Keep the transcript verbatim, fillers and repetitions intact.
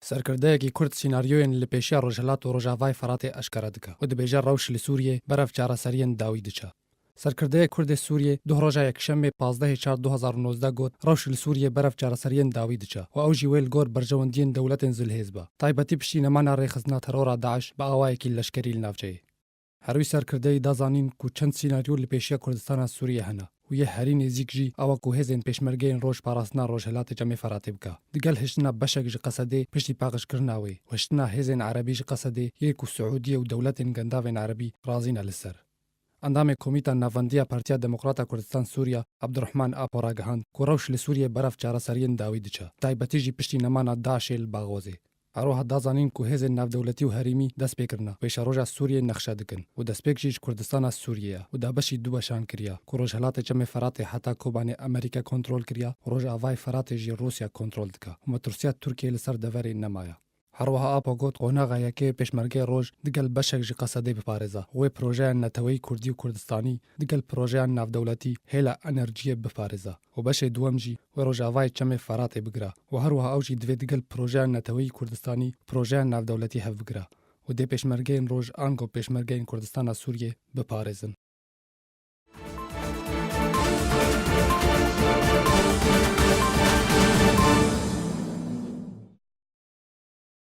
Serkirdeyekî Kurd sînaryoyên li pêşiya Rojhilat û Rojavayê Feratê eşkere dike û dibêje rewş li Sûriyê berev çareseriyên dawî diçe. Serkirdeyê Kurdê Sûriyê duh roja Yekşemê pazdehê çar du hezar û nozdeh got, rewş li Sûriyê berev çareseriyên dawî diçe û ew jî wê li gor berjewendiyên dewletên zilhêz be, taybetî piştî nemana rêxistina terora DAIŞ bi awayekî leşkerî li navçeyê. Her wî serkirdeyî da zanîn ku çend sînaryo li pêşiya Kurdistana Sûriyê hene û yê herî nêzîk jî ew e ku hêzên pêşmergeyên roj parastina Rojhilatê Çemê Feratê bike. Digel hiştina beşek ji Qesedê piştî paqijkirina wê û hiştina hêzên erebî ji Qesedê yê ku Siûdiyê û dewletên gendavên erebî razî ne li ser. Endamê Komîta Navendî ya Partiya Demokrata Kurdistan Sûriya Abdurrahman Apo ragihand ku rewş li Sûriyê berev çareseriyên dawî diçe, taybetî jî piştî nemana DAIŞê li Baxozê. Her wiha da zanîn ku hêzên navdewletî û herêmî dest pê kirine, pêşeroja Sûriyê nexşe dikin û destpêk jî ji Kurdistana Sûriyê ye û da beşî du beşan kiriye ku Rojhilatê Çemê Feratê heta Kobanê Amerîka kontrol kiriye û Rojavayê Feratê jî Rûsya kontrol dike û metirsiya Tirkiyê li ser deverê nemaye. Her wiha Apo got, qonaxa yekê pêşmergeyê roj digel beşek ji Qesedê biparêze, wê projeya neteweyî kurdî û kurdistanî digel projeya navdewletî hêla enerjiyê biparêze û beşê duwem jî wê Rojavayê Çemê Feratê bigire û her wiha ew jî divê digel projeya neteweyî kurdistanî projeya navdewletî hev bigire û dê pêşmergeyên roj ango pêşmergeyên Kurdistana Sûriyê biparêzin.